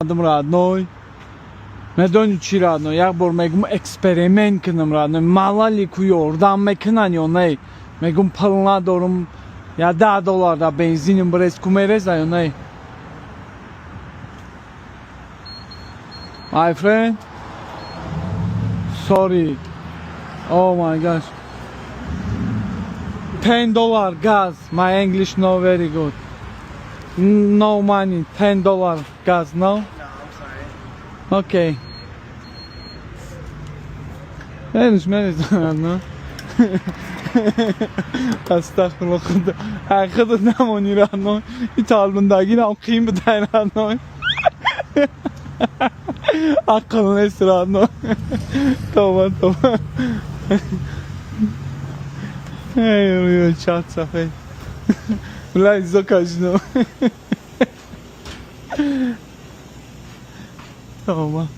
Омадам, родной. Медонӣ чӣ, родной? Як бор мегум, эксперимент кунам, родной. Малали ку ёрдам мекунан ё не? Мегум, пул надорум, я 10 доллар да бензиним бирез ку, мереза ё не? My friend, sorry. Oh my gosh. $10 gas. My English no very good. No money. $10 gas, no? No, I'm sorry. Okay. Мериш, мериш, no? Астағфирулло, худо. Ай, худо, намони, родной. И талбундагирам қиин будай, родной. Ақл нест, родной. Тоба, тоба. Эй, чат сафед. Бля, зокажно. Тоба.